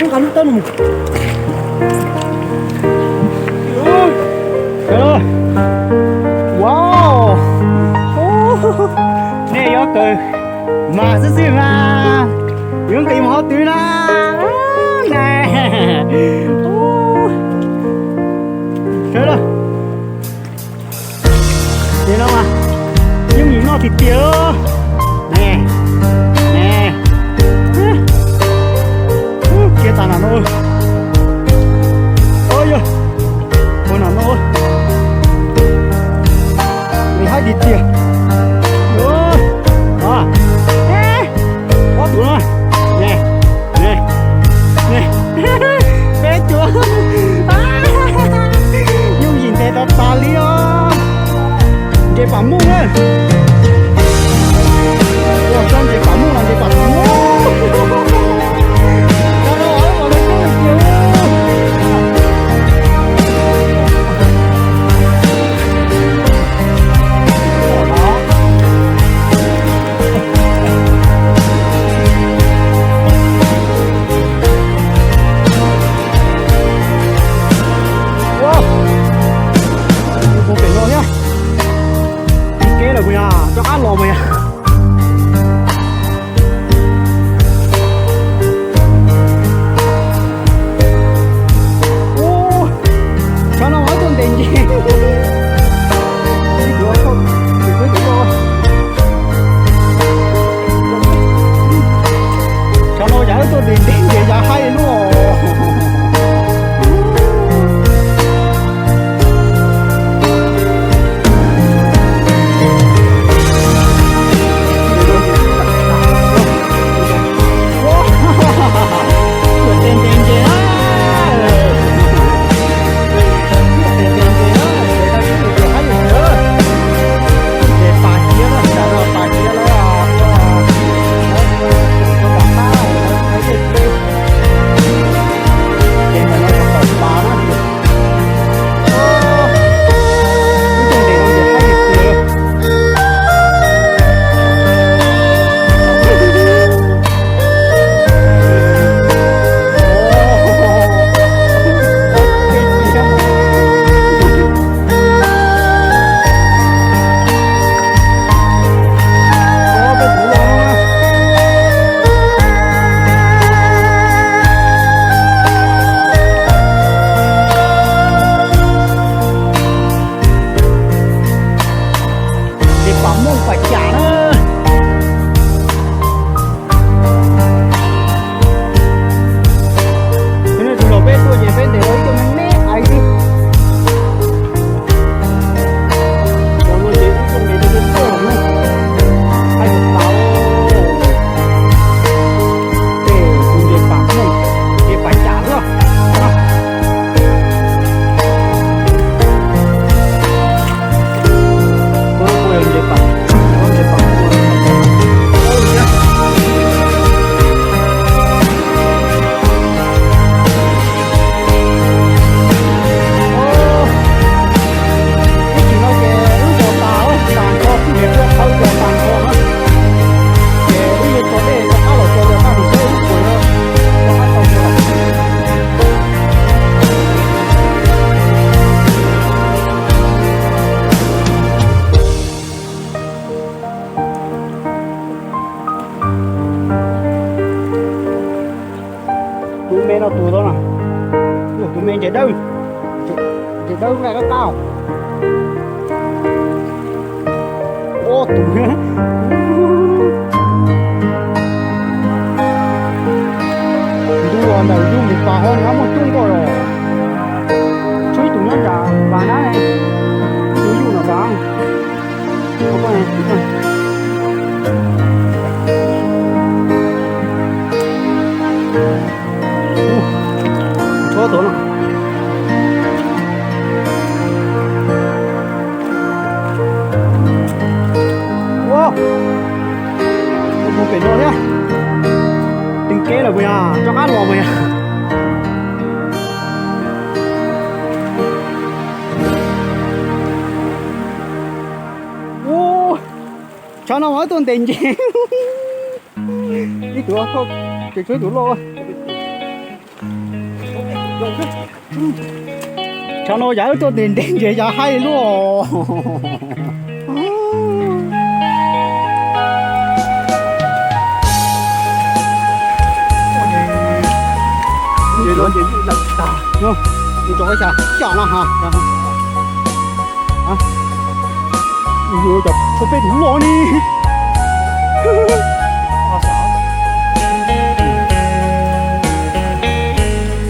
Nqa lub tawb no mus. Wow. Nej yuav kawm mas xwb xwb mas, yuav nqis mus hauv twg na. Sawv daws, ces no mas yooj yim noj tiag tiag. Ne, ne, kiag tas nam no. Ua yog, ua nam no, nqis haib tiag tiag. Ob tug no, ne, ne, ne, peb tug. Yooj yim ntev tas tas li os. Ntses pam muj na. Ua tsob ntses pam muj los ntses pam muj. Mus pem no thiab. Ib keb lawm puas yog? Cov qab los puas yog? Ub, tsov no mas wb tuaj ntes ntses. Tsov no yog wb tuaj ntes ntses, ntes yav haib li lub. Ces pam muj pam cam na. Tus no tus los peb tuaj ces peb ntes los ib tug me me ais xwb. Los no ces ib tug ntes rau tuaj na. Haib tas tas. Ces tus ntes pam muj, ntes pam cam xwb. Tus me no tus tod na, tus me ntses dawb, ntses dawb nqaij qab qab. Ob tug. Ntu los ntawm yus mus pas ho nyob muaj coob nkauj los. Tshuav ib tug nyob nram pas nab, ib tug yus no pas. Tshuav tod no. Ua, mus pem no thiab. Teem kev lawm puas yog? Rov qab los puas yog? Ua, tsov no mas wb tuaj ntes ntses. Ib tug, ces tshuav ib tug loj. Tsam no yam wb tuaj ntev ntev ntses yam haib luaj. Ntses los ntses lawm tag. Mus tso ib xya xya na ha. Yuav cov tshuaj peb tus loj ni.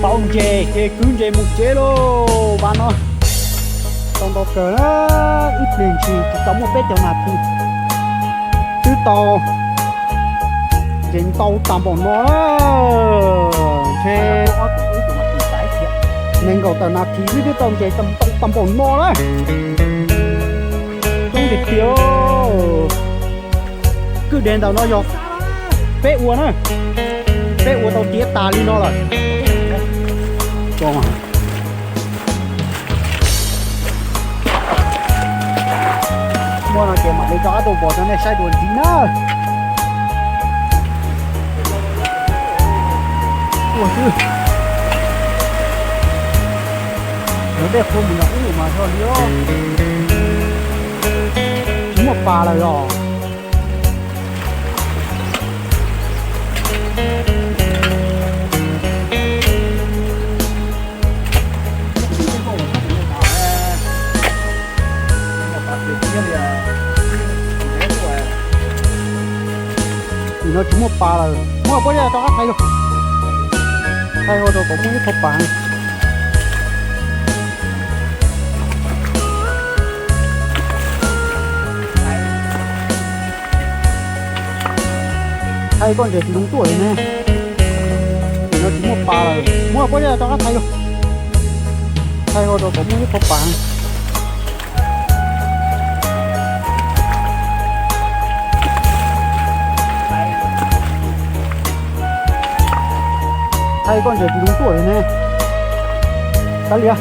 Tau ntses ces kwv ntses mus tsev lauj. Vaj no tau ntau kawg na, ib pliag ntshis tsis tau muaj peb caug nas this twb tau ntses ntau tag npaum no na. Ntshe nees nkaum tawm nas this xwb twb tau ntses ntau tag npaum no na. Coob tiag tiag. Kwj deg ntawm no yog peb ua na, peb ua tau tiav tas li no lawm. Muaj no ces mam li rov qab tuaj pom rau nej saib dua ntxiv na. Ua xwb. Lawv dej qhua mus nram ub mas yog li os. Tsis muaj pas lawm os. Nim no tsis muaj pas lawm, muab pob zeb rov qab thaiv lauj. Thaiv ua rau kom muaj ib qho pas. Thaiv koj ntses tsis zoo tuaj li ne. Nim no tsis muaj pas lawm, muab pob zeb rov qab thaiv lauj. Thaiv ua rau kom muaj ib qho pas. Thaiv koj ntses tsis zoo tuaj li ne. Kav liam,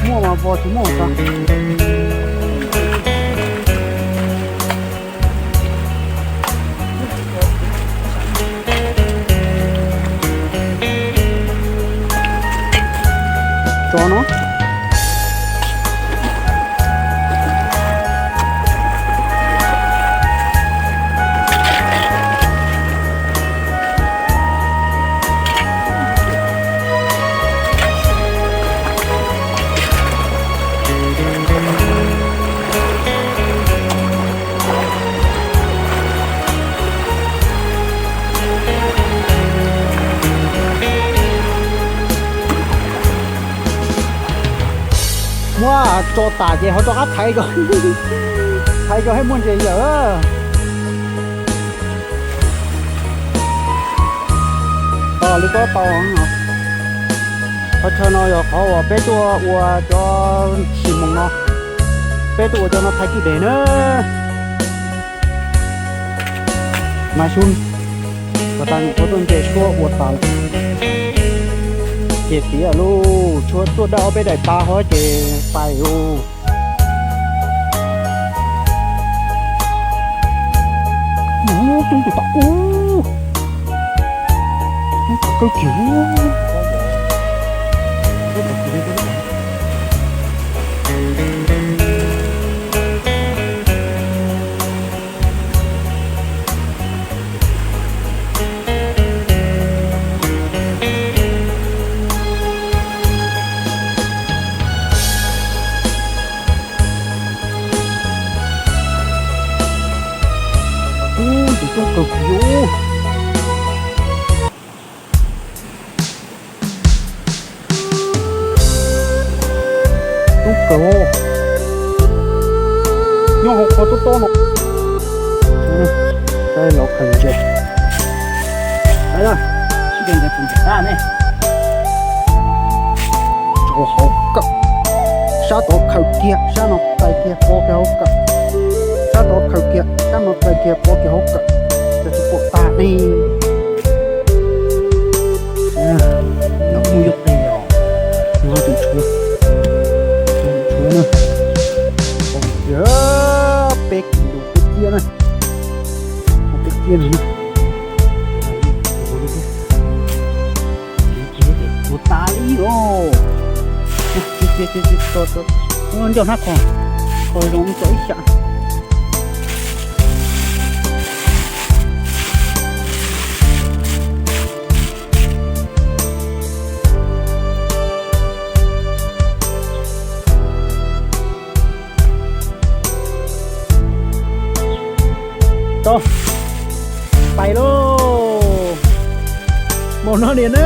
muaj mas vos tsis muaj tso. Tso no. Muab tso tas ces ho rov qab thaiv ko, thaiv ko thiaj muaj ntses yawm. Tau li ko tau. Qhov chaw no yog qhov uas peb tuaj ua cov sim moos no, peb tuaj ua cov no thaiv kwj deg na. Mas xub, ko tas nyuam qhuav tuaj nce suab ua tas lawm. Ces tiav lauj, tshuav tuaj daj ob peb daim tav hov ces pais lauj. Ub, coob tus tom ub, coob tom kawg kiag. Ub, tus coob kawg kiag. Coob kawg. Nyob hauv qhov tob tob no. Saib los khaws ntses. Sib ntses tus ntses dab ne. Rau hauv kawm. Sab tod khaws kiag, sab no khaws kiag pov kiag hauv kawm. Sab tod khaws kiag, sab no khaws kiag pov kiag hauv kawm. Cov tsis pom tag ne. Nws muaj yuav tes os. Nws ho tseem tshuav, tshuav na. Peb kis lus peb ciab na. Peb ciab na. Ua tas. Ib os, ncauj hnab qhov, qhov zoo tso ib xya. Tau, pais lauj. Mus no niam na.